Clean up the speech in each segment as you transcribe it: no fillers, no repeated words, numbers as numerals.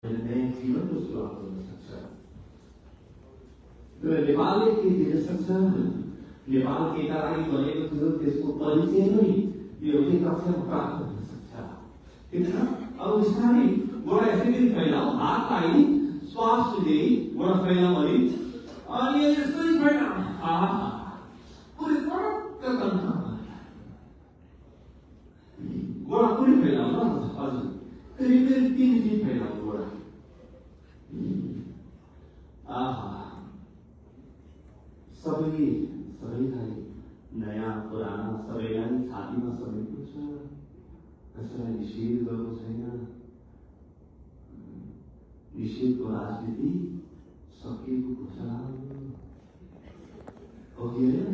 नए जीवन को शुरुआत गर्न सक्छ। नेपालले के दिन सक्छ? नेपाल केका लागि बनेको थियो त्यसको परिचय नै यो एउटै कक्षामा प्राप्त हुन सक्छ। ठिक छ? अब बिस्तारै गोडा यसरी फैलाऊ, हातलाई श्वास लिँदै गोडा फैलाऊ अनि यसरी फैलाऊ। पुरै पटक्क कन्ठमा गोडा पुरै फैलाऊ न। हजुर, करिब 3 दिन फैलाऊ गोडा। सबैलाई नयाँ पुराना सबैलाई छातीमा समेट्नु छ। कसैलाई निषेध गर्नु छैन। निषेधको राजनीति सकिएको घोषणा हो कि होइन?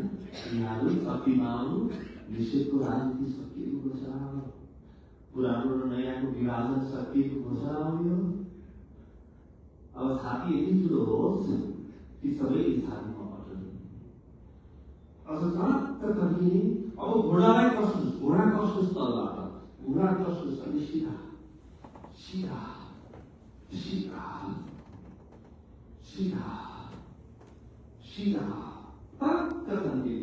यिनीहरू शक्तिमा आउनु, निषेधको राजनीति सकिएको घोषणा हो। पुरानो र नयाँको विभाजन सकिएको घोषणा हो यो। अब छाती यति ठुलो होस् कि सबैले छातीमा अटुन्। अझ तर्किने अब घोडालाई कस्नुहोस्, घोडा कस्नुहोस् तलबाट, घोडा कस्नुहोस् अनि सिधा सिधा सिधा सिधा सिधा टक्क तर्किने।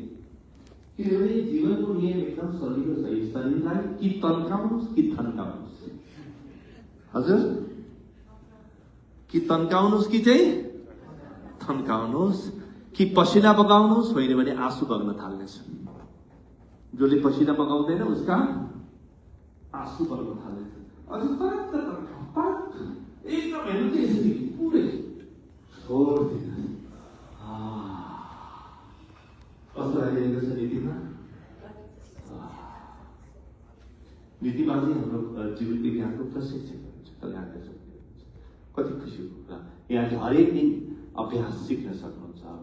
किनभने जीवनको नियम एकदम सजिलो छ। शरीरलाई कि तन्काउनुहोस् कि थन्काउनुहोस्। हजुर, कि तन्काउनुहोस् कि चाहिँ थन्काउनुहोस्, कि पसिना बगाउनुहोस्, होइन भने आँसु बग्न थाल्नेछ। जसले पसिना बगाउँदैन उसका आँसु बग्न थाल्नेछ। अझ एकदम हेर्नु चाहिँ यसरी पुरै छोड्दिनु। कस्तो लागिरहेको छ नीतिमा? नीतिमा चाहिँ हाम्रो जीवन विज्ञानको प्रशिक्षक हुन्छ कल्याणका। कति खुसीको कुरा, यहाँले हरेक दिन अभ्यास सिक्न सक्नुहुन्छ। अब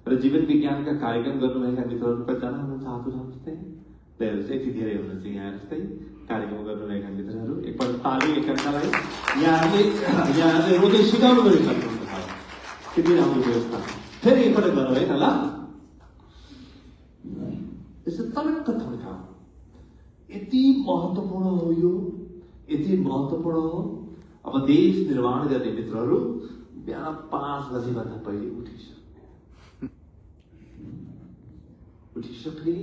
र जीवन विज्ञानका कार्यक्रम गर्नुभएका मित्रहरू कतिजना हुनुहुन्छ? हात उठाउनुहोस् त। त्यही चाहिँ यति धेरै हुनुहुन्छ यहाँ जस्तै कार्यक्रम गर्नुभएका मित्रहरू। एकपल्ट ताली एकअर्कालाई यहाँहरूले रोदै सिकाउनु गरी सक्नुहुन्छ। त्यति राम्रो व्यवस्था। फेरि एकपल्ट गर्नु है त ल। यसो तलक्क थन्काउ। यति महत्त्वपूर्ण हो यो, यति महत्त्वपूर्ण हो। अब देश निर्माण गर्ने मित्रहरू बिहान 5 बजेभन्दा पहिले उठिसक्ने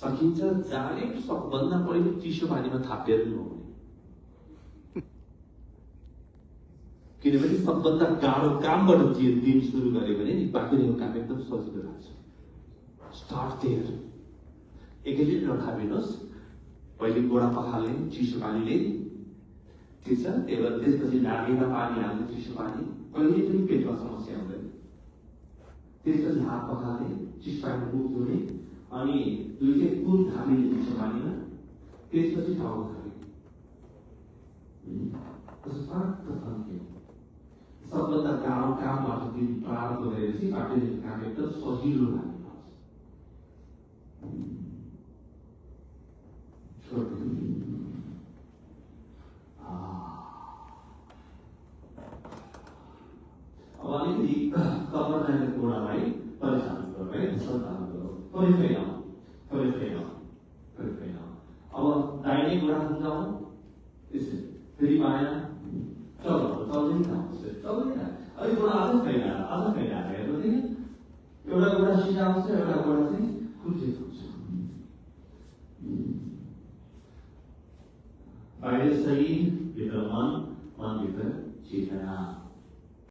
सकिन्छ। जाने सबभन्दा पहिले चिसो पानीमा थापेर नुहाउने। किनभने सबभन्दा गाह्रो कामबाट दिन सुरु गरे भने नि बाँकी रहेको काम एकदम सजिलो लाग्छ। Start there. एकैचोटि नथापिनुहोस्। पहिले गोडा पखाल्ने चिसो पानीले, ठिक छ? त्यसपछि नाभीमा पानी हाल्ने चिसो पानी। कहिले पनि पेटमा समस्या हुँदैन। त्यसपछि हात पखाल्ने, चिसो पानीमा मुख धुने अनि दुईटै कुन थापिने चिसो पानीमा। त्यसपछि टाउको थाप्ने। सबभन्दा गाह्रो कामबाट दिन प्रारम्भ गरेपछि बाँकी काम एकदम सजिलो लाग्ने। अब अलिकति कमरलाई गोडालाई परिचालन गरौँ है, सञ्चालन गरौँ। थोरै फैलाउँ। अब दाहिने गोडा थन्काउँ, यसरी फेरि बायाँ चल्दैन। अलिक गोडा अझ फैलाएर हेर्नु। एउटा गोडा सिधा आउँछ, एउटा गोडा चाहिँ खुल्चिएको हुन्छ। बाहिर शरीर, भित्र मन